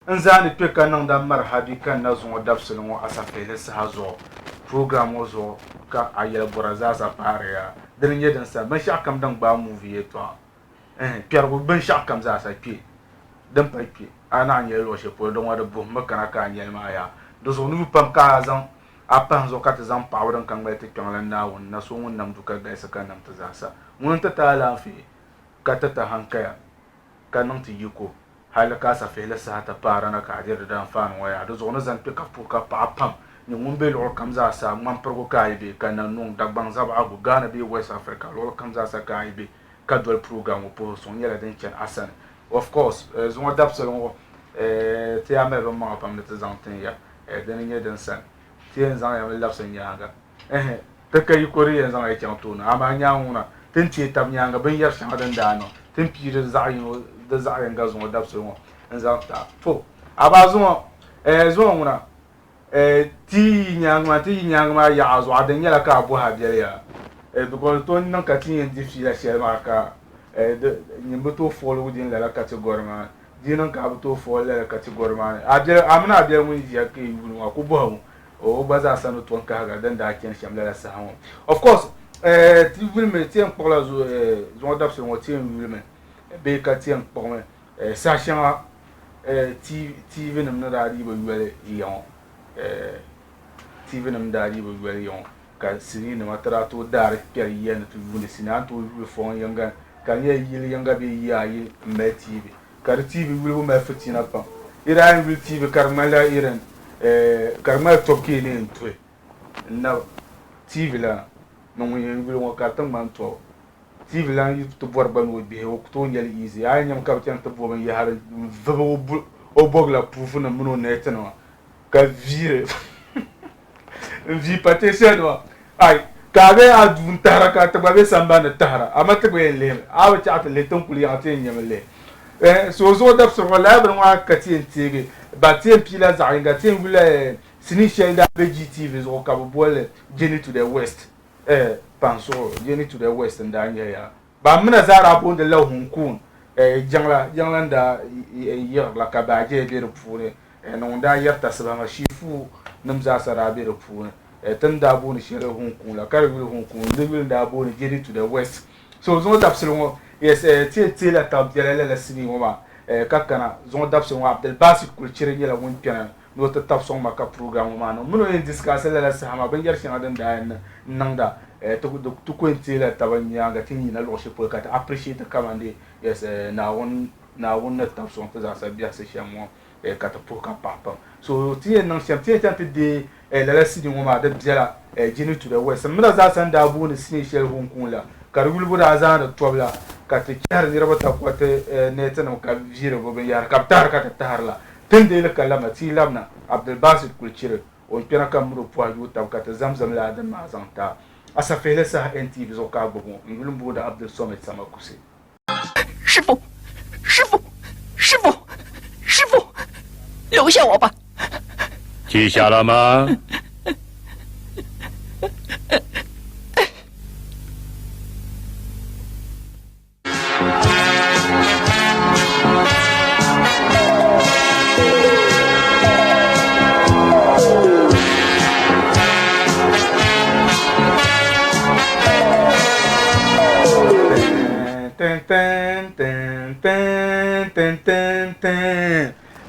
N zaani kpe ka niŋda marihabi kanna zuŋɔ dabisili ŋɔ asafihili saha zuɣu. Program ŋɔ zuɣu ka a yɛlibɔra zaasa paari ya. Dini n-nyɛ din sa binshɛɣu kam din gbaai movie yɛltɔɣa. Ɛhɛn, kpɛrigu binshɛɣu kam zaasa kpe. Din pa kpe, a naɣ nyɛla luɣ shɛli polo, di ŋɔ di buhimmi kana ka a nyɛli maa yaa. Di zuɣu nuu pam ka a zaŋ a pahi n zuɣu ka ti zaŋ paɣibu din ka ŋmali ti kpiɔŋlan Naawuni, na so ŋun nam du ka galisi ka nam ti zaasa. Ŋuni n-ti ti alaafee ka ti ti hankaya ka niŋ ti yiko hali ka a safihili saha ti paara na ka a diri di daanfaani ŋɔ yaa. Di zuɣu ni zani kpe ka puhi ka paɣa pam nyɛ ŋun be luɣili kam zaa sa, ŋmampirigu ka a yi be, ka Nannuŋ, Dagbaŋ, Zabaɣigu, Ghana bee West Africa, luɣili kam zaa sa ka a yi be ka doli program ŋɔ puhibu suŋ nyɛla din chani a sani. Of course, zuŋɔ dabisili ŋɔ ti yaa mali bin maŋa pam ni ti zaŋ tin ya, dini n-nyɛ din sani ti yɛn zaŋ ya mi labisi nyaaŋa. Ɛhɛn, ti ka yiko di yɛn zaŋ ya chaŋ tooni, amaa nyaaŋa ŋuna ti ni teei tab nyaaŋa binyɛr shɛŋa din daa niŋ, ti ni pii di zaɣ yino di zaɣ yinga zuŋɔ dabisili ŋɔ n-zaŋ ti a. To, amaa zuŋɔ, ɛɛh, zuŋɔ ŋuna, ɛɛh, ti yi nyaaŋa maa, ti yi nyaaŋa maa yaɣa a zuɣu, a din nyɛla ka a bɔhi a biɛli yaa, ɛɛh, because di tooi niŋ ka ti yɛn di fiila shɛli maa ka, ɛɛh, di, nyin bi tooi fall within lala category maa ni. Di yi niŋ ka a bi tooi fall lala category maa ni, a biɛli, a mini a biɛli ŋun ʒiya ka yi yuuni ŋɔ, a ku bɔhi o, O gba zaa sa ni to n-kahiga din daa chani shɛm lala saha ŋɔ. Of course, ti yulimi, ti yɛn kpuɣila zuŋɔ dabisili ŋɔ ti yɛn yulimi bee ka ti yɛn kpuɣimi saha shɛŋa TV nim ni daa dii bi yoli ya ŋɔ, TV nim daa dii bi yoli ya ŋɔ ka sinii nima ti daa tooi daari kpɛri yiya ni ti yuuni sinii. A ni tooi yuli fɔŋ yiŋga ka di nyɛla yili yiŋga bee yiya ayi m-mali TV. Ka di TV yulibu mali fitiina pam. Yi daa yɛn yuli TV ka di ŋmanila irin ka di ŋmanila tɔbu ka yi ni yɛn tuhi n-nabi TV lana ni ŋun yɛn yuli ŋɔ ka di ti ŋmani tɔbu. TV lana yi ti bɔri gba ni o gbihi o ku tooi nya li easy. A yi nyami ka bɛ chaŋ ti bo binyɛhiri n-vibi o bɔgila puufunima mini o neetinima ka viiri n-vii pateesa nima ai ka a be a duu n-tahira ka ti gba be sambani ni tahira amaa ti gba yɛn lihimi a bi chaɣ ti lihi ti ni kuli yaɣi ti yɛn nyami lihi eh so zuɣu dabisili ŋɔ lala bini ŋɔ ka ti yɛn teegi ba ti yɛn piila zaɣ yinga ti yɛn yulila sinii shɛli daa be GTV zuɣu ka bɛ boli li Journey to the West eh pansuɣu Journey to the West n-daa nyɛ ya Ban mina zaa daa booni li la Hunkuun jiŋla, jiŋla n-daa yiɣiri la ka baajaya be di puuni ni ŋun daa yɛri tasibaha maa Shifu nim zaasa daa be di puuni. Ti ni daa booni shɛli Hunkuun la ka di yuli Hunkuun, di yuli n-daa booni Journey to the West. So zuŋɔ dabisili ŋɔ, yes, ti yɛn teela tab biɛla lala sinii ŋɔ maa ka kana. Zuŋɔ dabisili ŋɔ Abdulbasit Kulichiri nyɛla ŋun kpɛna ni o ti tabi sɔŋ ma ka program ŋɔ maa niŋ. M mini o yɛn discuss lala saha maa binyɛr shɛŋa din daa yɛn niŋda ti ku yɛn teela taba nyaaŋa ti ni yina luɣ shɛli polo ka ti appreciate kamani yes Naawuni Naawuni ni tabi sɔŋ ti zaasa biɛhisi shɛm ŋɔ ka ti puhi ka paɣi pam. So ti yɛn niŋ shɛm ti yɛn chaŋ ti deei lala sinii ŋɔ maa di bela Journey to the West. M mina zaasa ni daa booni sinii shɛli Hunkuun la ka di yulibu daa zaandi tɔbu la ka ti chɛhiri niriba takɔriti neetinima ka viiri bɛ binyɛhiri ka bɛ tahiri ka ti tahiri la. Ti ni deei li ka labina, ti yi labina, Abdulbasit kuli chiri o ni kpɛna ka m mini o pɔhi yooi tab ka ti zamzam lala dini maa zaŋ ti a. Asafihili saha NTV zuɣu ka a gbubi ŋɔ. N yuli m-booni Abdulsomid Samakusi. 师父， 师父， 师父， 师父， 留下我吧。 记下了吗？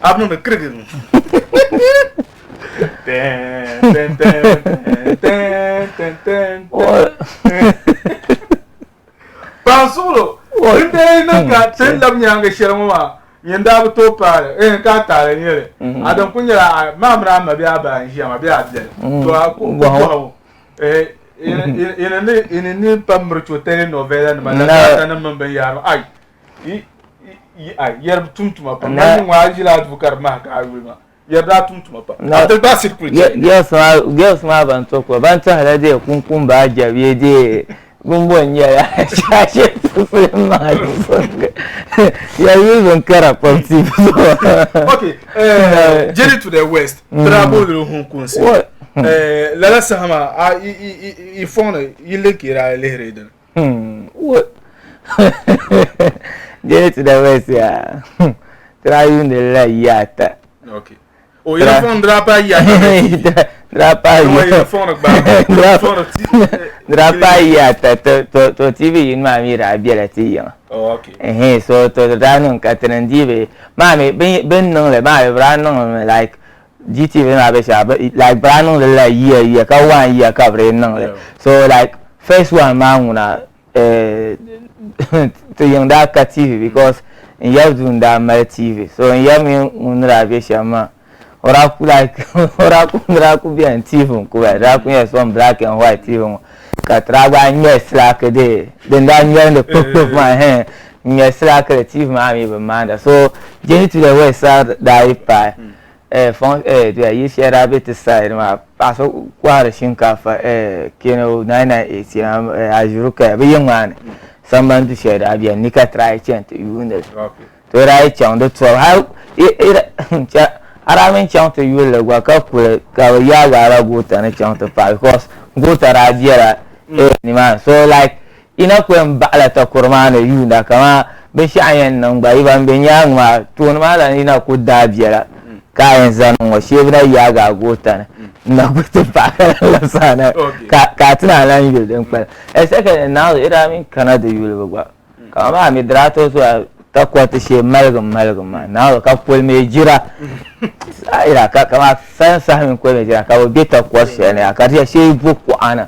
A bi niŋdi kirigi Paɣa suɣulo din dee niŋ ka ti ni labi nyaangi shɛli ŋɔ maa nyin daa bi tooi paai li eh ka a taali n-nyɛ li a din kuli nyɛla maa mini a ma bee a ba n-ʒiya maa bee a biɛli to a ku bɔhi o eh ini ni pa miri cho telenovela nima la data nim mini binyahari ai ai yɛri tum tuma pam man ŋɔ a ʒila a duu ka di mahi ka a yuli ma Yɛri daa tum tuma pam. Abdulbasir kuli chɛ. Girls maa ban to kuli ban tɔhila dee kunkumba ajabiye dee bin bo n nyɛla shashe film maa yɛri yuli bin kara pam ti Okay, Journey to the West, tira booni li Hunkunsi. Lala saha maa i fɔŋ ni yilli ka i daa lihiri dini. Journey to the West yaa tira yuuni la yaata. Okay. O yili fɔŋ daa paai yiya ata. Daa paai yiya. Daa paai yiya ata to TV yini maa mi daa bela ti yiŋa. Oh, okay. Ehe, so to daa niŋ ka tini n-dii maa mi bin niŋ li maa mi bi daa niŋ li mi like GTV maa bɛ shɛba like bi daa niŋ li la yiya yiya ka one yiya ka bi dii niŋ li. So like first one maa ŋuna ti yiŋ daa ka TV because n yab duu n daa mali TV so n yab mini ŋun ni daa be shɛm maa o daa ku like o daa ku di daa ku beni TV n ku bala di daa ku nyɛla some black and white TV ŋɔ ka ti daa gbaai ŋmɛri slack dee din daa ŋmɛrindi kpib kpib maa hɛn n ŋmɛri slack li TV maa mi bi maanda so Journey to the West saha daa yi paai fɔŋ yili shɛli daa be ti side maa paɣa so kɔhiri shinkaafa Kano 998 Azuri kaya bɛ yiŋ maa ni sambani du shɛli daa beni ni ka ti daa yi chani ti yuuni li ti daa yi chaŋ di tɔbu hali a daa mini chaŋ ti yuli li gba ka kuli ka bɛ yaagi a la goota ni chaŋ ti paai because goota daa bela nimaani so like Yi na ku yɛn baɣila takɔro maa ni yuunda kaman binshɛɣu yɛn niŋ gba yi ban be nyaaŋa maa tooni maa la yi na ku daai biɛla ka a yɛn zani ŋ-ŋɔ shee bɛ na yaagi a goota ni n-na ku ti paai ka lan labisi a na ka a ti naan lan yuli din kpalim. Secondly, naawuni yi daa mini kana di yulibu gba kaman maa mi di daa tooi zoya takɔriti shee maligim maligim maa naawuni ka koli mi jira kaman saha mini koli mi jira ka bɛ be takɔri shɛli ni ka di shee bo kuɣa na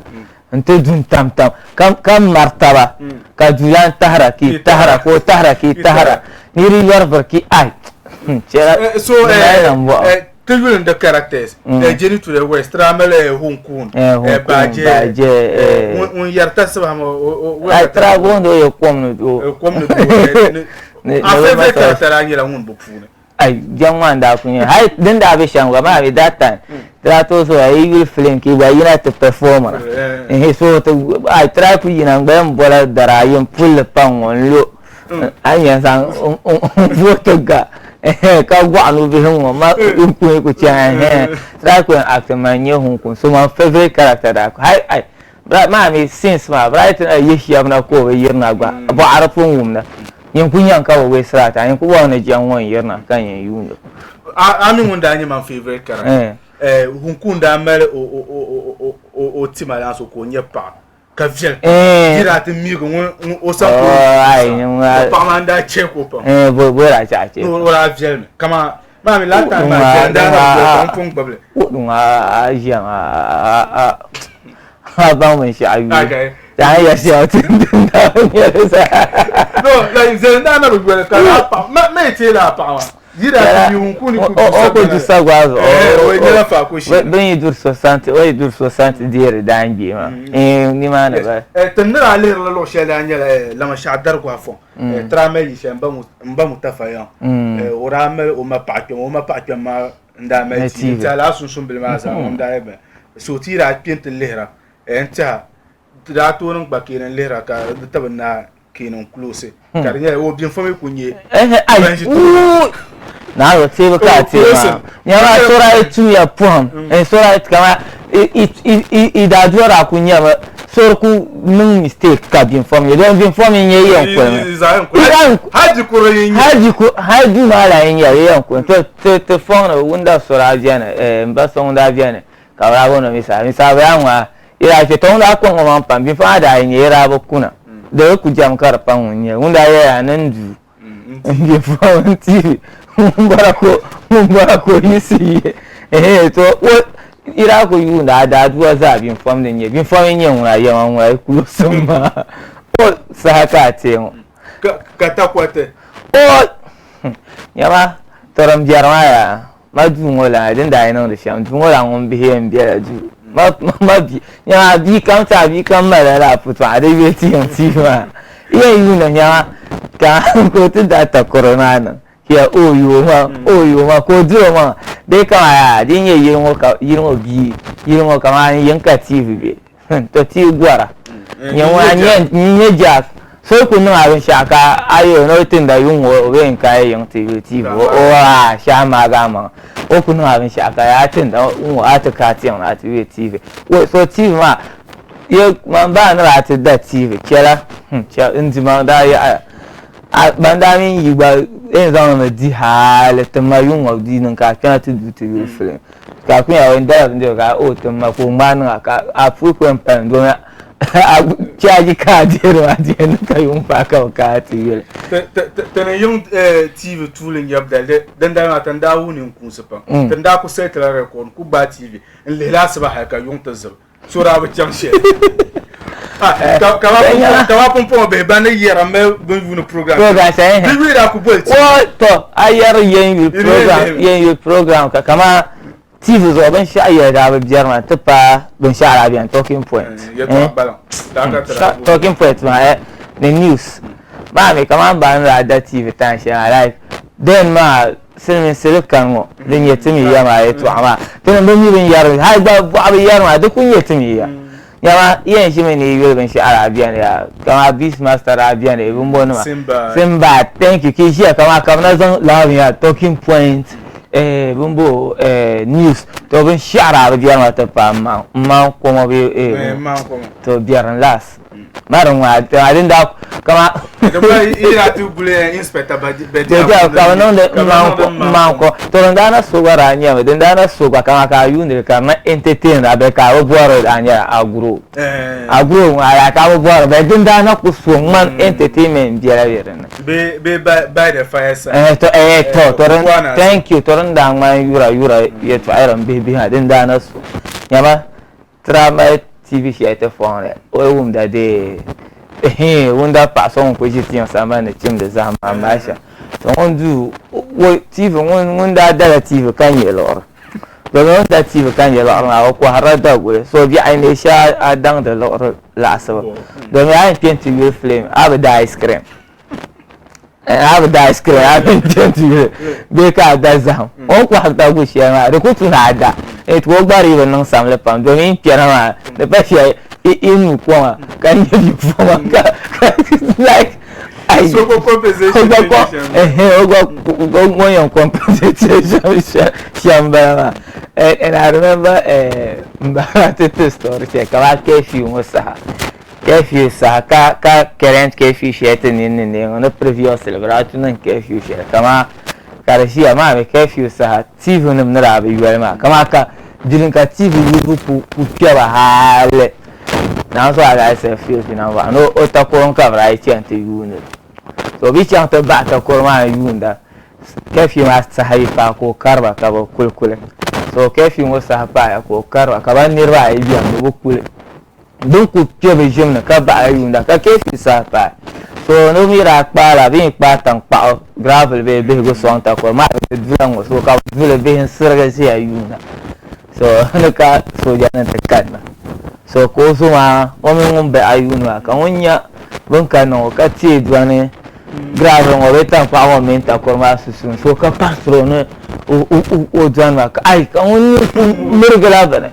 N-ti du n-tam tam ka mari taba, ka du lan tahira ka yi tahira, ka o tahira ka yi tahira, ni di yɔri vuri ka yi ai chɛla So di mali nambɔɣu. Ti yuli n-di characters, Journey to the West, ti daa mali Hunkun, Hunkun, Baajɛ, ŋun yɛri tasibaha maa, o Ai, ti daa booni o ya kom ni doo. Kom ni doo. A favourite character daa nyɛla ŋun bi puuni? Ai, jɛm ŋɔ n-daa kuli nyɛ hali din daa be shɛm gba maa mi that time ti daa tooi zooya yi yuli film ka yi gba yina ti performira ehe so ti ai ti daa kuli yina n gba yɛn bola dari ayi n puli li pa ŋ-ŋɔ n-lo a ni yɛn zaŋ n vooti ga ehe ka gɔɣi nubihi ŋ-ŋɔ ma n kuhi ku chani ehe ti daa kuli yɛn acting man n-nyɛ Hunkun so man favourite character daa hali ai maa mi since maa bɛ daa yi ti na yihi shɛba na ka o bi yirina gba bɔɣiri pun wumda. Nyin ku nyaŋ ka bi weesiri a taa, nyin ku bɔri ni jɛm ŋɔ n-yirina ka nyin yuund o. A mi ŋun daa nyɛ man favourite character? Hunkun daa mali o tima laasabu ka o nyɛ paɣa ka viɛli pam. Di daa ti miigi ŋun o sani ka o paɣa maa n-daa check o pam. Bɔ daa chaɣ check o? O daa viɛlimi kaman maa mi last time maa viɛli n daa na bi viɛli ka n pun gbubi li. A ʒiya maa a baŋ binshɛɣu yuli. Daa ya shɛli ti n daa nyɛli zaa. No, like zɛli daa na bi yoli ka laa paɣa ma ma yi teei laa paɣa maa yi daa ti yuun ku ni ku O ku du sagba zuɣu. Eh, o nyɛla fa ku shi. Bin yi duri so santi, o yi duri so santi deeri daangbee maa. Eh, nimaani ba. Eh, ti ni daa lihirila luɣ shɛli daa nyɛla eh, Lamashɛɣu Dariguha fɔŋ. Eh, ti daa mali yi shɛli m ba Mutafa yaŋ. Eh, o daa mali o ma paɣa kpɛm, o ma paɣa kpɛm maa n daa mali TV. N tiɛha lala sunsumbili maa zaa ŋun daa yi bala. So ti yi daa kpe nti lihira n tiɛha ti daa tooi niŋ kpa keeni n lihira ka di tibi naai keeni n kuloosi ka di nyɛla o binfo mi ku nyɛ ban ʒi tooni. Naa teebu ka a teei maa nyɛma sora yi tumiya pohim sora kama i daa dɔri a ku nyɛmi sori ku niŋ mistake ka binfom nyɛ don binfom n nyɛ yɛn kulimi hali duu maa la n nyɛ yɛn kulimi to ti fɔŋni wunda sora bɛni n ba so ŋun daa bɛni Ka bɛ daa booni o Misa. Misa bɛ daa ŋmaa yi daa kpe, tɔ ŋun daa kɔŋ o maŋ pam, binfa maa daa yi nyɛ yi daa bi kuna, di bi ku jɛm ka di pa ŋun nyɛ ŋun daa yɛliya ni n du m binfa mini TV ŋun bɔra ka ŋun bɔra ka o yiɣisi yi ehe to o yi daa ku yuunda a daadua zaa binfam din nyɛ binfam n nyɛ ŋuna yɛma ŋuna yi kul o sim maa o saha ka a teei ŋɔ. Ka takɔriti. O nyama tɔrim biɛri maa yaa. Ma duu ŋɔ lana din daa yi niŋdi shɛm, duu ŋɔ lana ŋun bihi yɛn bela duu. Ma ma bia, nyama bia kam ti a bia kam malila lala putɔɣu di yuli ti yiŋ tia maa. Yi yɛn yuuni nyama ka ka o ti da takɔro maa niŋ ya o yi o ma o yi o ma ka o diri o maŋa bee kaman yaa di yi nyɛ yili ŋɔ ka yili ŋɔ bia yili ŋɔ kaman yiŋ ka TV be to ti gɔra nyɛ ŋuna n nyɛ Jack so ku niŋ a binshɛɣu ka a yɛl o ni o tinda yuŋ ŋɔ o bee n ka yiŋ ti yuli TV o a shɛhi maagi a maŋa o ku niŋ a binshɛɣu ka a tinda ŋɔ a ti ka a tiŋ a ti yuli TV so TV maa ye man baa ni daa ti da TV chɛla n dimaŋ daa yaɣiya. Ban daa mini yi gba yɛn zaŋ mi di hali ti ma yuŋ ŋɔ di niŋ ka a kpɛna ti du ti yuli filim ka a ku nya o dala bindirigu ka o ti ma ka o ŋmaai niŋ a ka a puli ku yɛn pali domi a chaaji ka a deeri maa di yɛn niŋ ka yuŋ paai ka bi kana ti yuli. Ti ni yiŋ TV tuuli nyɛbu dali dindali maa ti ni daa wuhi ninkuunsi pam ti ni daa ku sɛtila rɛkɔd n ku gbaai TV n lihili asiba hali ka yuŋ ti zibi. So daa bi chaŋ shɛli. Kama pumpɔŋɔ bihi ban ni yɛra mali bin yuuni program. Program shɛli. Di yuli daa ku boli ti. To a yɛri yɛn yuli program yɛn yuli program ka kama TV zuɣu binshaɣu yɛli daa bi biɛri maa ti paai binshaɣu daa biɛni talking point. Yɛltɔɣa gbaliŋ. Daa ka ti daa Talking point maa eh ni news maa mi kamani ban ni daa da TV time shɛli maa like then maa Silimiinsili kani ŋɔ din nyɛ ti mi ya maa yɛltɔɣa maa ti ni bi mi bin yɛri hali gba bɔɣa bi yɛri maa di ku nyɛ ti mi ya nyama yɛn ʒimi ni yi yuli binshɛɣu daa beni yaa kaman Beast Master daa beni bimbo nima Simba thank you ka yi ʒiya kaman ka bɛ na zaŋ lala binyɛra talking point eh bimbo eh news to binshɛɣu daa bi biɛri maa ti paai m ma n koma bee eh to biɛri n last. Ma di ŋmaa a din daa kama. Bɛdia ka bi niŋdi mmanko to din daa na so gba daa nyɛmi din daa na so gba kama ka a yuundili ka di na entertain a bɛ ka a bi bɔri daa nyɛla agro agro ŋɔ a ka a bi bɔri bɛ din daa na ku so ŋmani entertainment biɛla bɛ dinni. Bee by the fireside. Eh to eh to to din thank you to din daa ŋmani yura yura yɛltɔɣa din bihi bihi din daa na so nyama. Tira mali TV shɛli ti fɔŋ li, o yi wumda dee ŋun daa paɣa so ŋun kuli ʒi tiŋ sambani ni chimdi zahim maa Maisha. To ŋun duu o TV ŋun daa dala TV ka nyɛ liɣiri. Domi o ni da TV ka nyɛ liɣiri maa o kɔhirila daguli so biɛɣu n-neei shɛli a daŋdi liɣiri laɣisibu. Domi a yɛn kpe nti yuli film a bi da ice cream. A bi da ice cream a bi kpɛ bee ka a da zaham o ni kɔhiri dagu shɛli maa di ku tu ni a da to o gba dii bi niŋ samli pam domin yi kpɛna maa di pa shɛli yi nyu koma ka nyɛ bia ka like o gba ŋun yɛn compensate shɛm bala maa and I remember m ba maa ti ti story shɛli kamani curfew ŋɔ saha Curfew saha ka ka current curfew shɛli ti nini ni neei ŋɔ ni previously bɛ daa ti niŋ curfew shɛli kaman ka di ʒiya maa mi curfew saha TV nim ni daa bi yoli maa kaman ka bilim ka TV yubu ku ku kpɛba hali Naawuni so alahisiri field na m-bɔŋɔ ni o takoro ka bɛ daa yi chani ti yuuni li so bɛ yi chaŋ ti bahi takoro maa ni yuunda curfew maa saha yi paai ka o kari ba ka bɛ kuli kuli so curfew ŋɔ saha paaya ka o kari ba ka ban niriba ayi beni ni bɛ kuli Din ku kpe bɛ ʒim ni ka bahi yuunda ka curfew saha paai. So ni mi daa kpaai la, bɛ yi kpaai taŋkpaɣu gravel bee bihigu sɔŋ takɔro maa bɛ dula ŋ-ŋɔ so ka bɛ duli bihi n-sirigi ʒiya yuunda. So ni ka soojanima ti kanna. So ka o zo maa o mini ŋun bahi yuuni maa ka ŋun nya bɛ ni kanna ŋɔ ka teei dɔni gravel ŋɔ bee taŋkpaɣu ŋɔ mini takɔro maa sunsuuni so ka paɣisiri o ni o dɔni maa ka ai ka ŋun nini ku mirigila bini.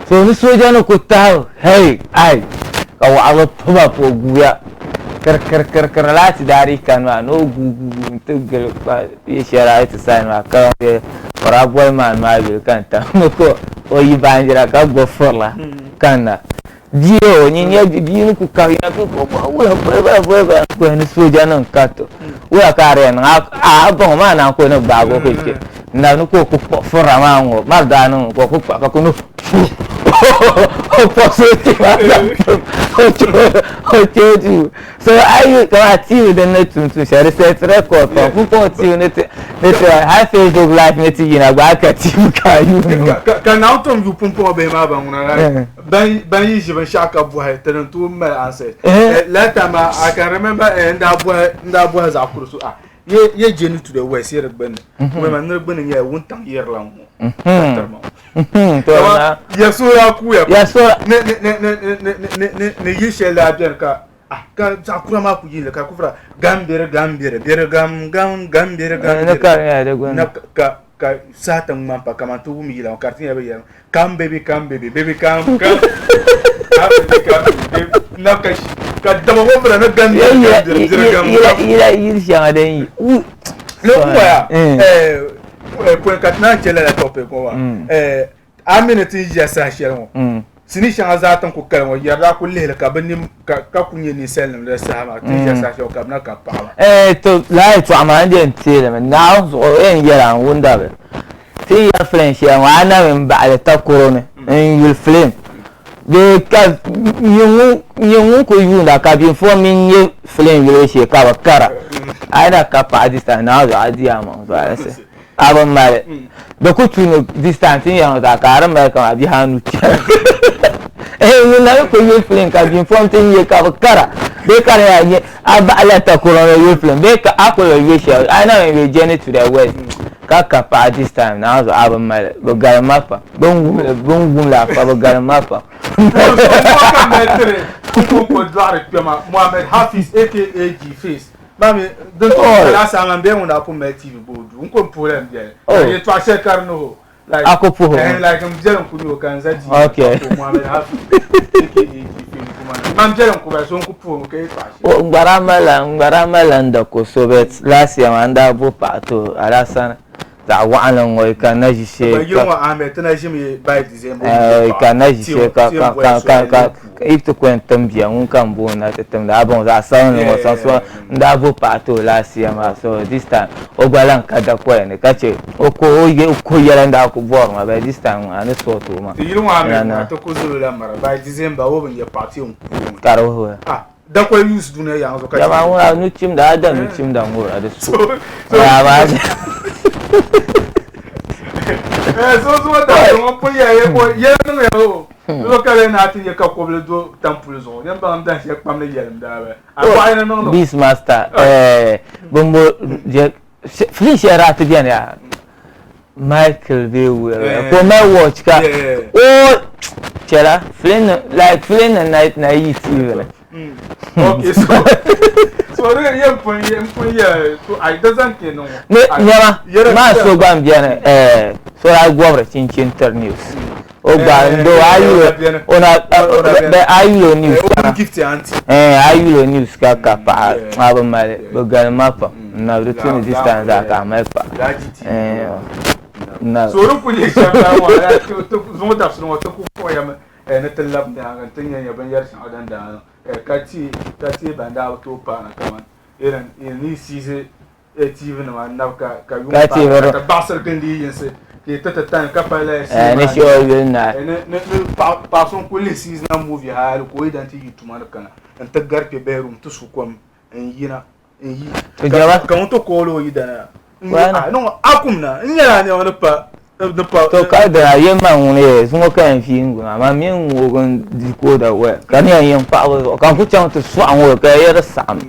So ni sooja ni ku tahi hei ai ka waɣiri puba ka o guuya kirikirikirikiri lala ti daa dii kani maa ni o guui guui nti gili kpa yili shɛli daa yi ti sayi maa ka o daa boli maan maa yuli ka n tam ni ka o yi baanjira ka gbubi furila kanna bia o nyin nyɛ bia ni ku kabi ya ka wula boli boli boli ni sooja nim kariti wula ka a di yɛn niŋ a baŋ o maa naan ku ni gbaagi o ka chɛ N daa ni ka o ku kpuɣi furila maa ŋ-ŋɔ mari daa niŋ ka o ku kpuɣi ka ku ni o pɔbisi o kpee maa zaŋ tim o kpee duu. So a yi yuli kaman TV din ni tum tuun shɛli di set record pam pumpɔŋɔ TV ni ti ni ti hali Facebook live ni ti yina gba a ka TV ka a yuuni ŋɔ. Ka Naawuni tom yu pumpɔŋɔ bihi maa ban ŋuna la ban yi ʒi binshɛɣu ka bɔhi ti ni tooi mali answer. Last time I can remember n daa bɔhi n daa bɔhi zaɣ kuri so ah Ye je ni to the west ye di gbunni kuma ma ni di gbunni nyɛla wuntaŋ yirila ŋ-ŋɔ ka tiri ma ŋɔ. Ya sola kuuya ni ni ni ni ni ni ni ni yili shɛli daa beni ka ah ka zaɣ kura maa ku yili ka ku fura gam beri gam beri beri gam gam gam beri gam beri na ka ka saha ti ŋmani pa kaman ti wum yila ŋɔ ka di ti nyɛla bɛ yɛrimi come baby come baby baby come come come baby come baby na ka ka dama ŋɔ bila ni gam beri gam beri beri gam gam yila yili shɛŋa din yi ni waya eh pɔi ka ti naan chɛ lala topic ŋɔ maa eh a mi ni ti ʒiya saha shɛli ŋɔ. Sinii shɛŋa zaa ti ni ku kali ŋɔ yɛri daa ku lihili ka bɛ nim ka ku nyɛ ninsalinim di saha maa ti ni ʒiya saha shɛli ka bɛ na ka paɣaba. Eeh to lala yɛltɔɣa maa n yɛn teei li mi Naawuni zuɣu o yɛn yɛli a n-wunda bi ti ni yɛri filim shɛli ŋɔ a na mi m-baɣili takoro ni n-yuli filim bee ka nyin ŋun kuli yuunda ka binfo mini nyɛ filim yulibu shee ka bi kara a yi na ka paɣa distance Naawuni zuɣu a di a maŋ zuɣu A bi mali. Di ku tu ni distance n yɛn zaa ka a di mali kaman bihi anu chana. Eh, ŋun na mi ku yuli film ka binfom ti nyɛ ka bi kara bee ka di yaa nyɛ a bahi la takoro ni yuli film bee ka a kuli bi yuli shɛli a na mi yuli Journey to the West ka ka paɣa this time naai zuɣu a bi mali bi galim ma pam bin wumli bin wumli a fa bi galim ma pam. Ka mali tiri n ko dɔɣiri kpɛma Mohammed Hafiz aka G-Face Mami, din to oh. la sa man be ŋun daa pun mali TV bo du n ko puhi la n biɛli. Oh. Yɛltɔɣa shɛli ka di ni ho. Like a ku puhi eh, like n biɛli n ku nyɛ o ka n za TV okay. ko Muhammad Hafiz aka Man biɛli n ku bala so n ku puhi o ka yɛltɔɣa shɛli. N gbara malila n gbara malila n da ko so bet last year maa n daa bo paɣa to Alasana zaɣ waɣinli ŋɔ yi ka na ʒi shee ka yili ŋɔ Ahmed ti na ʒimi by December yi ka na ʒi shee ka ka ka ka ka if ti ku yɛn tim bia ŋun ka n booni na ti timdi a bɔŋɔ zaɣ sabinli ŋɔ sansua n daa bo paɣa ti o last year maa so this time o gba lahi ka dakoya ni ka che o ko o ko yɛla n daa ku bɔri ma but this time a ni sort o maa ti yili ŋɔ Ahmed maa ti ku zolo la mara by December o bi nya paɣa ti yɛn ku ka di wuhiya ah Dakoya use dunia yaŋ zuɣu ka Dama ŋuna nu chimda a da nu chimda ŋura di so. Ya ma. Eh so so da ŋɔ pun ya ye ko ye niŋ ya o. Lo ka le na ti ye ka kobili do tampuli zuɣu. Yɛn baŋ dan shɛli kpam ni yɛlim daa ba. A bɔɣa ni niŋ Beast master eh bimbo je film shɛli daa ti beni ya. Michael bee wera ka o mali watch ka o chɛla film like film na na yi TV ni. Okay so so re ye pun ye pun ye to I doesn't ke no. Ne nyɛma maa so gba n beni eh so daa gɔbiri chinchin tiri news. O gba n do a yuli o na a yuli o news kana eh a yuli o news ka ka paɣa a bi mali bi galima pam n na di tu ni this time zaa ka a mali paɣa eh na so di kuli shɛm la ŋɔ zuŋɔ dabisili ŋɔ ti ku kpuɣiyami ni ti labi nyaaŋa nti nya nya binyɛri shɛŋa din daa niŋ ka ti ka ti ban daa bi tooi paana kaman irin ni siizi TV nima n-nabi ka ka yuŋ Ka ti paai biri. ka ti baɣisiri gindi yi yinsi ka yi ti ti tani ka pali lala Eh, sinii ni maa shɛli o yuli naai. Eh, ni ni ni paɣa paɣa so n-kuli lihi seasonal movie hali ka o yi dan ti yi tuma ni kana n-ti gari kpe bedroom ti su kom n-yina n-yi To jaba. ka ŋun ti kooli o yidana n Why not? ah, niŋ a kumna n nyɛla a nɛma ni pa ni pa To ka dina yɛn man ŋuni yɛ zuŋɔ ka yɛn fi n guna amaa mi n ŋugi n decoder waya ka ni yɛn yɛn paɣaba zuɣu ka n ku chaŋ ti sɔɣi ŋɔ ka yɛ di saɣim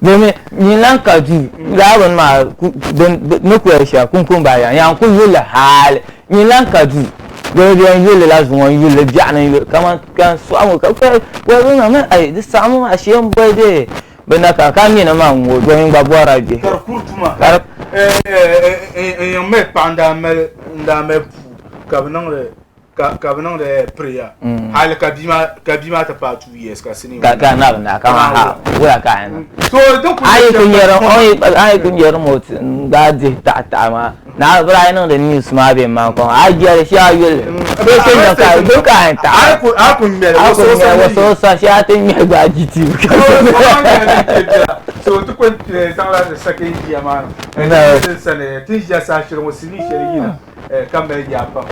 domi nyin lan ka duu laa bini maa ni ku yɛli shɛli kunkun baa yaa yaa n ku yulli hali nyin lan ka duu domi bi yɛn yulli la zuŋɔ n yulli biɛɣuni n yulli kaman ka n sɔɣi ŋɔ ka waya bini maa mani ayi di saɣimmi maa shee n boli dee Bɛ na ka ka nyini maa ŋ-ŋɔ dɔni gba bɔrila bihi. Ka di kuri tuma. Ka di. N yiŋ mali paɣa n-daa mali n-daa mali puu ka bɛ niŋdi ka ka bɛ niŋdi prayer hali ka bia maa ka bia maa ti paai 2 years ka sinii Ka ka na bi na ka maa ha wula ka a yɛn niŋ. So din kuli A yi ku nyɛ nyɛri shɛm o yi a yi ku nyɛri remote n-daa dihi taɣi taɣi maa na bɛ daa niŋdi news maa bɛ maa kɔŋ a jɛli shee a yuli bee shee niŋ ka bɛ ka a yɛn taɣi A ku a ku ŋmɛli a ku ŋmɛli wasu sa shee a ti ŋmɛli gba GTV so ti ku zaŋla the second year maa ni sani ti ʒiya saha shɛli ŋɔ sinii shɛli yina ka mali yaa pam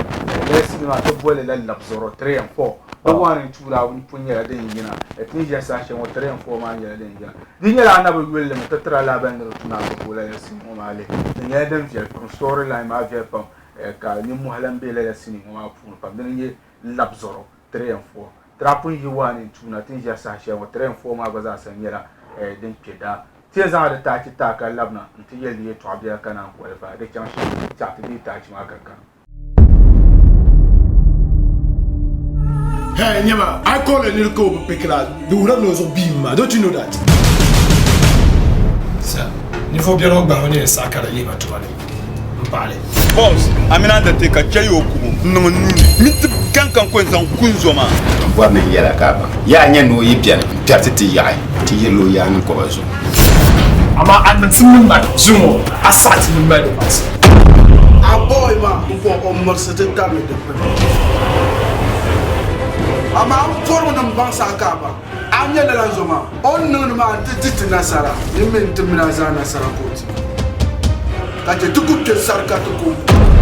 lala sinii maa ti boli la labzɔrɔ 3 and 4 di 1 and 2 la pun nyɛla din yina ti ni ʒiya saha shɛli ŋɔ 3 and 4 maa nyɛla din yina Di nyɛla a na bi yuli li mi ti tira lahabali ni di tu ni a ti ku lala sinii ŋɔ maa lihi. Di nyɛla din viɛli pam, story line maa viɛli pam ka nimmohi lan be lala sinii ŋɔ maa puuni pam. Dini n-nyɛ Labzɔro 3 and 4. Ti daa pun yi 1 and 2 na, ti ni ʒiya saha shɛli ŋɔ 3 and 4 maa gba zaa sa nyɛla din kpe daa. Ti yɛn zaŋla di taachi taai ka labina nti yɛli di yɛltɔɣa biɛla ka naan qualify di chaŋ shɛm chaɣ ti deei taachi maa ka kana. Hey, Nyama, I call a little go pick The would know so be ma. Don't you know that? Sir, ninvuɣ biɛri ŋɔ gbahi o ni yɛn saɣi ka di lihi ba tuma ni m-paɣi li. Boss, a mini a date ka chɛ yi o kubu n-niŋ n nuu ni. Minti kam ka n ko n-zaŋ ku n zo maa. N bɔri ni n yɛl a ka a baŋ. Yaa nya ni o yi beni m-piɛri ti ti yaɣi, ti yirila o yaannim kɔba zuɣu. Amaa a niŋ ti mini ma zuŋɔ, a saɣi ti ni mali di baŋsim. A boy maa m-bɔŋ o mirisi ti tabili dikpuni. Amaa m bɔrimi ni m baŋsi a ka a baŋ a ni nyɛ lala n zo maa, o ni niŋdi maa nti di ti nasara, nyin mi n-ti min a zaa nasara ka o ti, ka chɛ ti ku kpe sarika ti ku.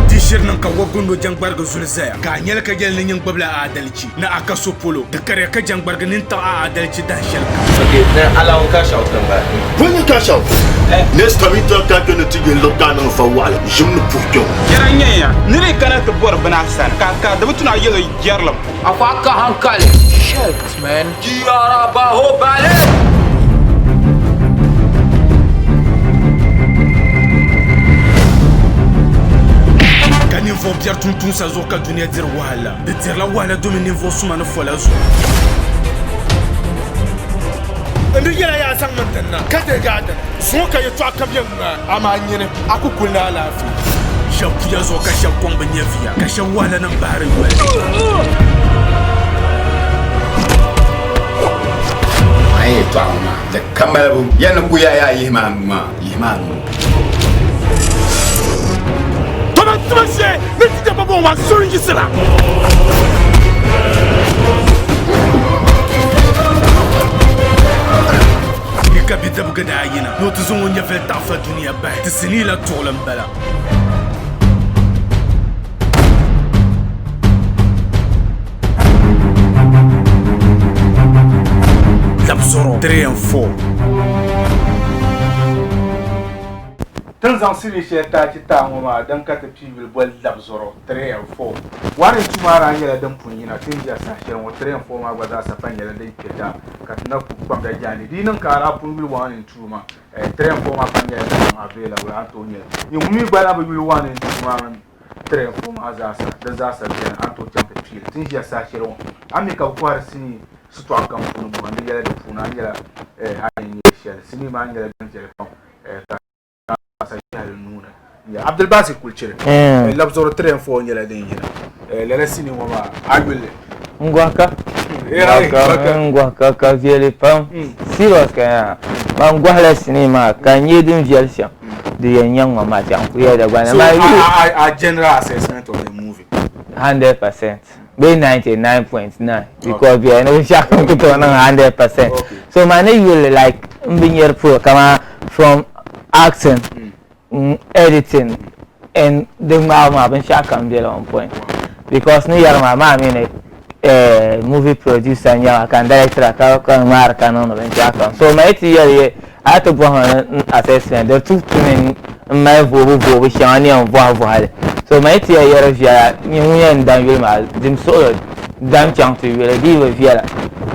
Di shiri niŋ ka wɔbigu ni o jɛŋgbarigi zuli zaya, ka a nyɛli ka yɛli ni nyin gbibila a adalichi ni a ka so polo. Di kariya ka jɛŋgbarigi nini taɣi a adalichi dahin shɛli kam. Okay, then allow cash out kan ba. Bɔni cash out? Next time yi tɔri ka kpɛ ni ti yɛn liɣi ka a niŋ fa waɣila ʒim ni puhi kpɛŋɔ. Yɛla n-nyɛ ya, nir yi kana ti bɔri bini a sani, ka a ka di bi tu ni a yɛl o jɛrilim. Afa ka hankali. Shit, man. Jiyara Bahubali! Ka ninvuɣ biɛri tumtumsa zuɣu ka dunia diri wahala. Di dirila wahala domi ninvuɣ suma ni fola zuɣu. N di yɛla yaa zaŋ mi n-tin na, ka deegi a dini. Zuŋɔ ka yɛtɔɣa kam yɛn ŋmaai, amaa nyini, a ku kuli ni alaafee. Shɛb puya zuɣu ka shɛb kɔŋ bɛ nyɛviya, ka shɛb wahalanim bahiri yoli. A yi yɛtɔɣa ŋɔ maa, di ka malibu. Ya ni ku yaa yaa yihi ma a nuu maa, yihi ma a nuu. Toma tuma shee ni ti jɛba bɔ ŋɔ sori yiɣisira. Ni ka bidibiga daa yina ni o ti zaŋ o nyɛvili taɣifa dunia bahi, ti sinii la tuɣili m-bala. Labzɔro 3 and 4. Ti ni zaŋ sinii shɛli taachi taai ŋɔ maa din ka ti pii yuli boli Labzɔro 3 and 4. 1 and 2 maa daa nyɛla din pun yina ti ni ʒiya saha shɛli ŋɔ, 3 and 4 maa gba zaasa pa nyɛla din kpe daa ka ti na ku kpamda jaande. Di yi niŋ ka a daa pun yuli 1 and 2 maa, 3 and 4 maa pa nyɛla din niŋ available a ni tooi nya li. Nyin ŋun mi gba na bi yuli 1 and 2 maa mini 3 and 4 maa zaasa, di zaasa beni a ni tooi chaŋ ti pii li. Ti ni ʒiya saha shɛli ŋɔ, a mi ka bɛ kɔhiri sinii shitɔɣu kam puuni bɔŋɔ, di yɛla di puuni a nyɛla a ni yɛn nya shɛli. Sinii maa nyɛla din viɛli pam ka sa ʒiɛhili nuu ni. Abdulbasir Kulchiri, Labzɔro 3 and 4 nyɛla din yina lala sinii ŋɔ maa a yuli li? N gɔhi ka. N gɔhi ka ka viɛli pam. Serious ka yaa. Man gɔhila sinii maa ka n nya din viɛli shɛm di yɛn nyɛ ŋɔ maa chaŋ ku yɛli Dagbaŋ. So a general assessment of the movie? 100%. Bee 99.9 because bɛ ni binshɛɣu kam ku tooi niŋ 100%. So man ni yuli like n bi nyari polo kaman from acting, editing and di ŋmaabu maa binshɛɣu kam bela on point because ni yɛri maa maa mi ni movie producer n nyɛ ba ka n director ka ka ŋmaari ka niŋdi binshɛɣu kam so man yi ti yɛli ye a yi ti bɔhi ma ni n assessment di tu ti ni n mali voobu voobu shɛŋa ni yɛn vɔhi vɔhi li so man yi ti yɛli yɛri viɛla nyini ŋun yɛn dam yuli maa dim suɣulo dam chaŋ ti yuli di yi bi viɛla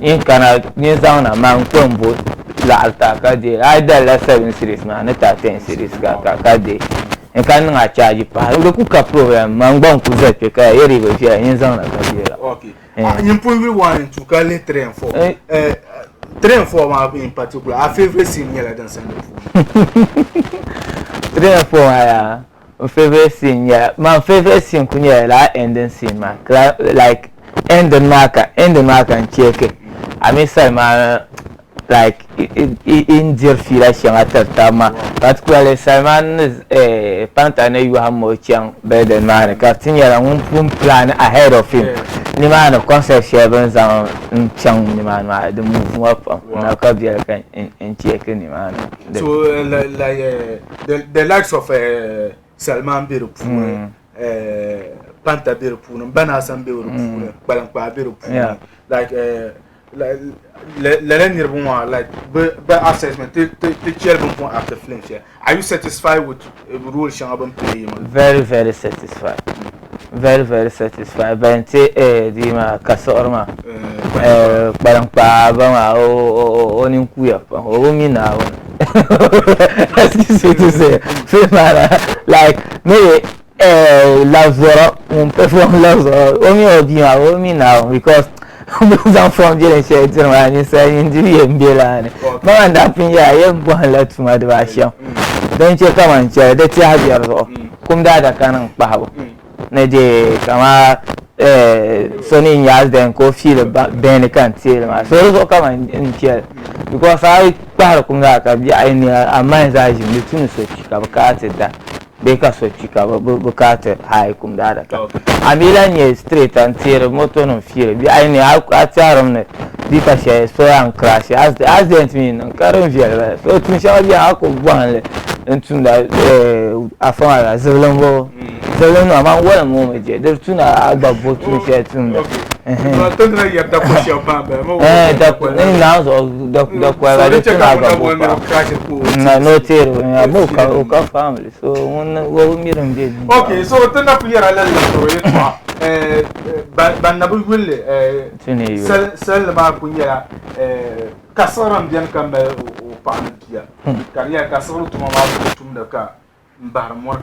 nyin kana nyin zaŋ na man kpe m bo laɣiri ti a ka deei a yi dalila 7 cedis maa ni ti a 10 cedis ka ka ka deei n ka niŋ a charge pahi di ku ka problem man gba n ku za kpe ka ya yɛri yi bi viɛla nyin zaŋ na ka deei la. Okay. Nyin pun yuli 1 and 2 ka lihi 3 and 4. 3 and 4 maa in particular a favorite scene nyɛla din sani di puuni. 3 and 4 maa yaa n favorite scene nyɛla man favorite scene ku nyɛla lala ending scene maa like ending maa ka ending maa ka n check a mi Salima like n diri fiila shɛŋa tiri taba maa particularly Salman ni Panta ni yɔhim ma o chaŋ building maa ni ka di ti nyɛla ŋun pun plan ahead of him nimaani concept shɛli bɛ ni zaŋ n chaŋ nimaani maa di move ma pam n na ka biɛli ka n check nimaani. So like the likes of Salman be di puuni Panta be di puuni Banasan be di puuni Kpaliŋkpaa be di puuni like lala niriba ŋɔ like bɛ assessment ti chɛli bɛ ni pun act film shɛli are you satisfied with role shɛŋa bɛ ni play maa? Very very satisfied very very satisfied ban ti dii maa ka siɣiri maa kpaliŋkpaa ba maa o nini kuuya pam o bi mi Naawuni excuse me to say film maa na like maybe Labzɔra ŋun perform Labzɔra o mini o bia maa o mi Naawuni because bɛ ni zaŋ fom jilin shɛli diri maa ninsal nyin diri yɛn be laa ni. Ma maa daa pun yɛla yɛn bɔhimla tuma dibaa shɛm din chɛ kaman chɛli di tɛha biɛri zuɣu kum daadaka niŋ kpahibu ni dee kaman so ni nya accident ka o fiili bɛni ka n teei li maa so di zuɣu kaman n chɛli because a yi kpahiri kum daadaka biɛɣu yi niya a mind zaa ʒimi di tu ni so kpi ka bɛ kana ti da. Bee ka so kpi ka bɛ kana ti haai kum daadaka. A mi lahi nyɛ straight n teeri moto nim fiiri bɛ a yi ni a tɛhirimi ni di pa shɛli so yaa crash accident mi niŋ ka din viɛli bala so tuun shɛŋa bɛni a ku bɔhim li n tumda afa maa la zibili n bɔŋɔ zibili maa man wolim ŋɔ mi je di tu ni a gba bo tuun shɛli tumda dakoya di tu ni a gba bo paa ni o teeri o ka family so ŋun o bi mi din be ni. Ok so ti na kuli yɛra lala tɔbu yɛltɔɣa ban na bi yuli li salinli maa kuli nyɛla ka siɣiri n beni ka mali o paɣa ni bia ka di nyɛla ka siɣiri tuma maa kuli tumdi ka n bahiri mɔri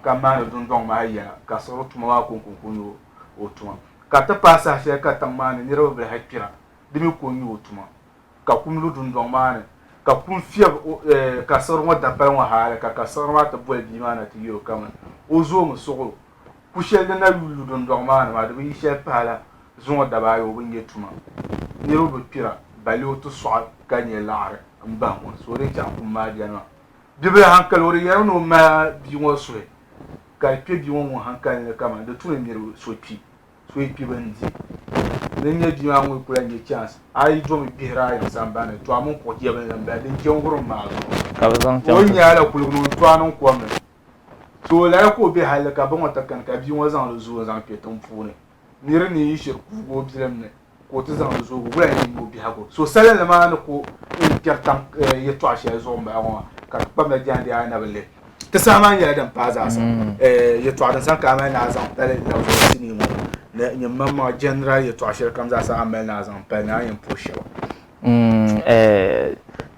ka maani dundɔŋ maa yɛla ka siɣiri tuma maa kɔŋko n-kuli nyɛ o tuma ka ti paai saha shɛli ka tiŋ maa ni niriba bi lahi kpira di mi ko n-nyɛ o tuma ka kum lu dundɔŋ maa ni, ka kum fiɛbi kasiɣiri ŋɔ dapali ŋɔ hali ka kasiɣiri maa ti boli bia maa na ti yɛl o kaman o zoomi suɣ o. Ku shɛli din na yuli lu dundɔŋ maa ni maa, di bi yi shɛli pahi la zuŋɔ daba ayi o bi nya tuma. Niriba bi kpira, balee o ti sɔɣi ka nya laɣiri m-bahi ŋɔ, so o dii chaŋ kum maa beni maa. Bibila hankali o di yɛrimi ni o mali bia ŋɔ suhi ka di kpe bia ŋɔ ŋun hankali ni kaman di tu ni niriba so kpi. So yi kpi bini di. Din nyɛ bia maa ŋun ku lahi nya chance, a yi domi gbihiri a yiŋ sambani ni, to a mini kuɣ jɛbinli m-bala din je n-wurim maa zuɣu. O ni nya a la kuligi ni o ni to a niŋ kom ni. So lala ka o be halli ka ba ŋɔ ti kani ka bia ŋɔ zaŋ li zooi n-zaŋ kpe tiŋ puuni. Niri ni yi shiri kuugi o bilim ni ka o ti zaŋ li zoogi, wula n-yɛn nyɛ o biɛhigu? So salinli maa ni ku n kpɛri tam yɛtɔɣ shɛli zuɣu m-bala ŋɔ maa, ka di kpamla jaande a na bi lihi. Ti saha maa nyɛla din paai zaasa. Yɛtɔɣa din saŋ ka a mali ni a zaŋ pali labisiri sinii ŋɔ ni nyin maŋmaŋa general yɛtɔɣa shɛli kam zaasa a mali ni a zaŋ pali ni a yɛn puhi shɛba.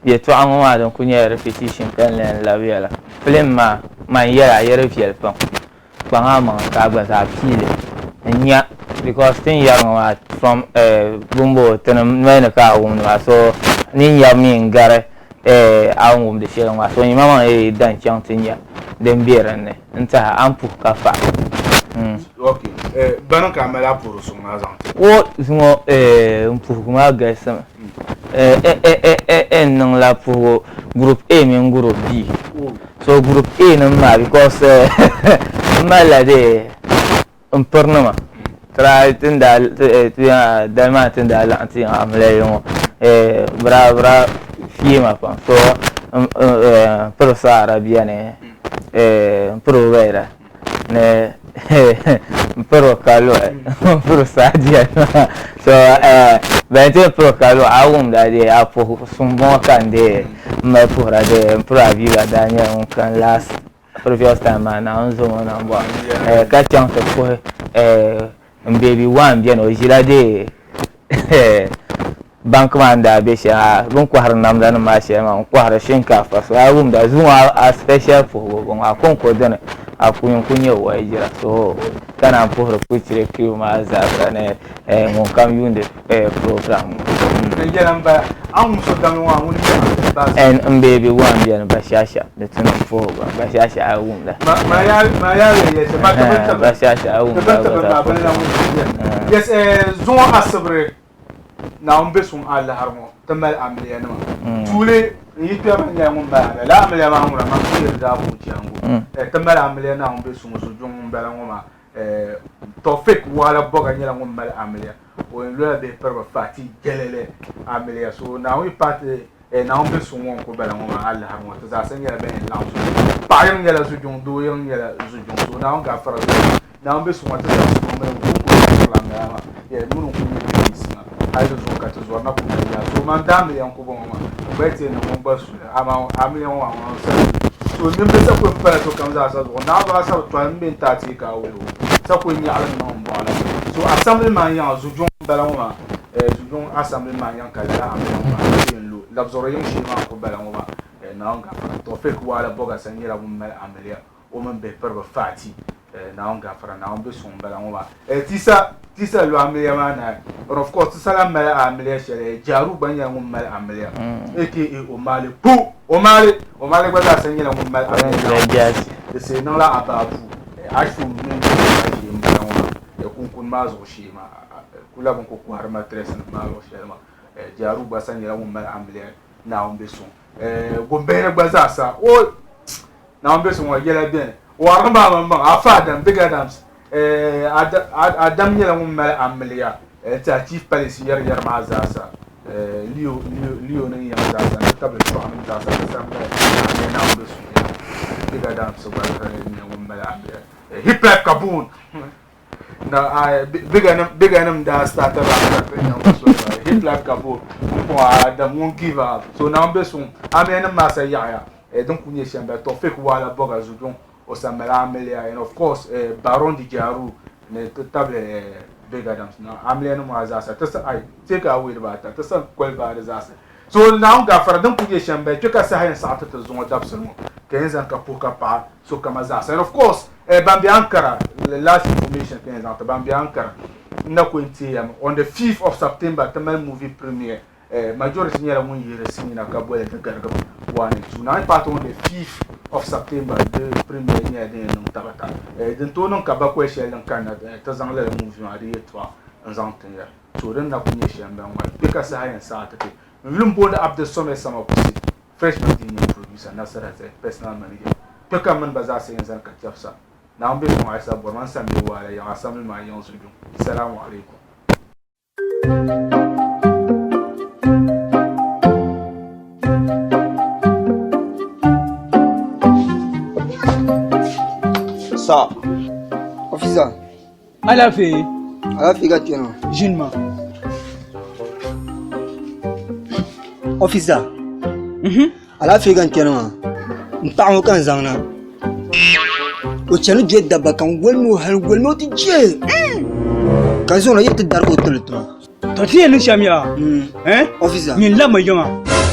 Yɛtɔɣa ŋɔ maa din kuli nyɛla repetition ka n lahi labiya la. Film maa man yɛli a yɛri viɛli pam. Kpaŋ a maŋa ka a gba zaa piili n nya because ti ni yɛri ŋɔ maa from bumbo tinim noli ni ka a wumdi maa so ni nyabu mi n gari a ni wumdi shɛli maa so yimaŋmaŋ yi dan chaŋ ti nya din be din ni n tiɛha a ni puhi ka fa. Bani ka a mali a puhiri suŋ maa zaŋ ti? O zuŋɔ n puhigu maa galisimi n niŋla puhigu group A mini group B. So group A nim maa because n malila dee n pirinima try tin daa dali maa tin daa laɣim ti yiŋa amiliya ŋɔ bɛ daa fiɛ ma pam so n piri saara beni n piri Ubaida ni n piri o ka luɣi n piri Sadiya so ban ti yɛn piri o ka luɣi a wumda dee a puhi suŋ bɔŋɔ ka n dee m mali puhira dee n piri Abiba daa nyɛla ŋun kani last previous time maa Naawuni zom o nambɔɣu ka chaŋ ti puhi n baby one beni o ʒila dee bank maa ni daa be shɛli maa bɛ ni kɔhiri namda nim maa shɛli maa n kɔhiri shinkaafa so a wumda zuŋɔ a special puhigu bɔŋɔ a kɔŋko dini a ku n ku nyɛ wayijira so ka naan puhiri kuchiri crew maa zaa sa ni ŋun kam yuundi program ŋɔ. N baby one beni Bashasha di tu ni n puhi o gba Bashasha a wumda Bashasha a wumda gba zaa puhi. Yes, zuŋɔ asibiri Naawuni be suŋ alahiri ŋɔ ti mali amiliya nima. Tuuli n yi kpɛri mi nyɛla ŋun mali amiliya. Lala amiliya maa ŋuna man ku yɛli daa booi chihangu. Ti mali amiliya Naawuni be suŋ zujuŋ m bala ŋɔ maa. Tɔfik Waɣila Bɔga nyɛla ŋun mali amiliya. O yɛn lola bihi piriba Fati Jalili amiliya. So Naawuni yi paai ti Naawuni be suŋ ŋɔ n ku bala ŋɔ maa alahiri ŋɔ ti zaasa nyɛla ban yɛn laɣim zujuŋ. Paɣa yiŋ nyɛla zujuŋ, doo yiŋ nyɛla zujuŋ. So Naawuni gaafara zujuŋ. Naawuni be suŋ ti zaŋ suŋ mini ŋun kuli nyɛ ŋun maa yɛli mini ŋun kuli nyɛ police maa hali di zuɣu ka ti zɔri na kuli mali yaa so man daa amiliya n-ku bɔŋɔ maa n gba yi ti yɛn niŋ ŋun gba suli amaa amiliya ŋɔ maa ŋun sa so nimdi sa kuli pala sokam zaa sa zuɣu naɣibahi sa bi tɔhi m-be n-ti a teei ka a wuhi o sa kuli nyaɣili niŋ m bɔɣu la so assembly man yaŋa zujuŋ m-bala ŋɔ maa zujuŋ assembly man yaŋ ka lala amiliya ŋɔ maa ti yɛn lu labizɔri yiŋ shee maa n-ku bala ŋɔ maa Naawuni gafara Tɔfik Waala Bɔgasa nyɛla ŋun mali amiliya o mini bihi piriba Fati, Naawuni gafara, Naawuni be suŋ m-bala ŋɔ maa. Tisa, Tisa lu amiliya maa naai. And of course, Tisa lahi mali amiliya shɛli, Jaru gba nyɛla ŋun mali amiliya aka Omali Pu! Omali! Omali gba zaa sa nyɛla ŋun mali amiliya. Di see niŋla Ababu, Ashum mini Jɛma ʒee m-bala ŋɔ maa, kunkuni maa zuɣu shee maa, kula bɛ ni kuli kɔhiri matirɛsi nim maa luɣ shɛli maa. Jaru gba sa nyɛla ŋun mali amiliya Naawuni be suŋ. Gumbihili gba zaa sa, o Naawuni be suŋ ŋɔ yɛla beni. Wɔrigi maa maŋmaŋ, Afa Adam, Big Adams. Adam nyɛla ŋun mali amiliya n-tiɛha Chief Palace yɛri yɛri maa zaasa Leo Leo ni yɛm zaasa n-ti tabili Chɔɣunim zaasa ti sa mali amiliya Naawuni be suhuya Big Adams gba nyɛ ŋun mali amiliya Hip Life Kaboon Na bigger nim daa start rap ka niŋ so hip life ka bo n Adam ŋun give up so naawuni be suŋ amiliya nim maa sa yaɣiya din kuli nyɛ shɛm bala Tɔfik Waala Bɔga Zujuŋ o sa mali amiliya and of course Baron di Jaru ni ti tabili Big Adams na amiliya nim maa zaasa ti sa ai take away dibaata ti sa qualify di zaasa So Naawuni gaafara din kuli nyɛ shɛm bala, kpe ka saha yɛn saɣi ti ti zuŋɔ dabisili ŋɔ ka yɛn zaŋ ka puhi ka paɣi sokama zaasa. And of course, ban be Ankara, last information ka yɛn zaŋ ti ban be Ankara, n na kuli teei ya mi, on the 5th of September ti mali movie premiere, Majority nyɛla ŋun yihiri sinii ka boli di garigibu 1 and 2. Naawuni paɣi ti on the 5th of September di premiere nyɛla din yɛn niŋ tabata. Din tooi niŋ ka bakɔi shɛli din kanna ti zaŋ lala movie maa di yɛltɔɣa n-zaŋ tin ya. So din na kuli nyɛ shɛm ban ŋmali kpe ka saha yɛn saɣi ti ti. N yuli m-booni Abdul Somed Samakusi, Freshman din nyɛ producer, Nasara Zai, personal manager. Kpe ka m mini ba zaasa yɛn zani ka chɛbisa. Naawuni be sɔŋ Aisa Bɔrma n sani be waala yaŋ asamli maa yiŋ zuɣu. Salamu alaikum. Sa. Officer. Alaafee. Alaafee ka kpɛna. Ʒini ma. Officer. Alaafee ka n kpɛna maa. N paɣa ŋɔ ka n zaŋ na. O chani je dabba ka n wolimi o hali n wolimi o ti je. Ka n zaŋ o na yɛ ti darigi o tili tiŋa. To ti yɛn niŋ shɛm yaa. Eh? Officer. Nyin lammi yiŋa.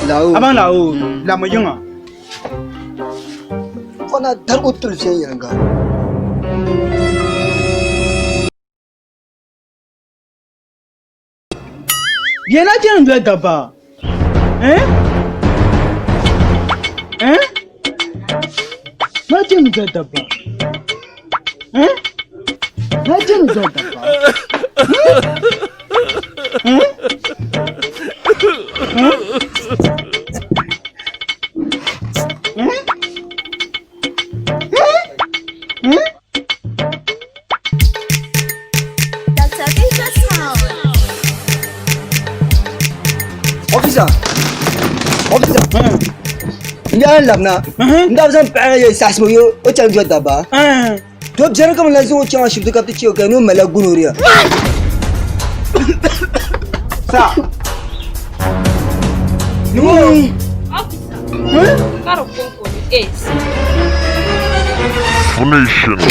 Laawo. A baŋ laawo. Lammi yiŋa. O na darigi o tili viɛnyɛliŋga. Bia na chani doli dabba. Eh? Eh? Na chani doli dabba. Eh? Na chani doli dabba. Eh? Eh? Officer! Officer! N daa labina n daa zaŋ paɣa yɛ saɣasimi yo o chɛni doli dabba to biɛni ka bi lahi zaŋ o chaŋ ashibiti ka bi ti chɛ o ka ni o malila gonorrhea sa Officer, ka di konko ni AIDS. Nation.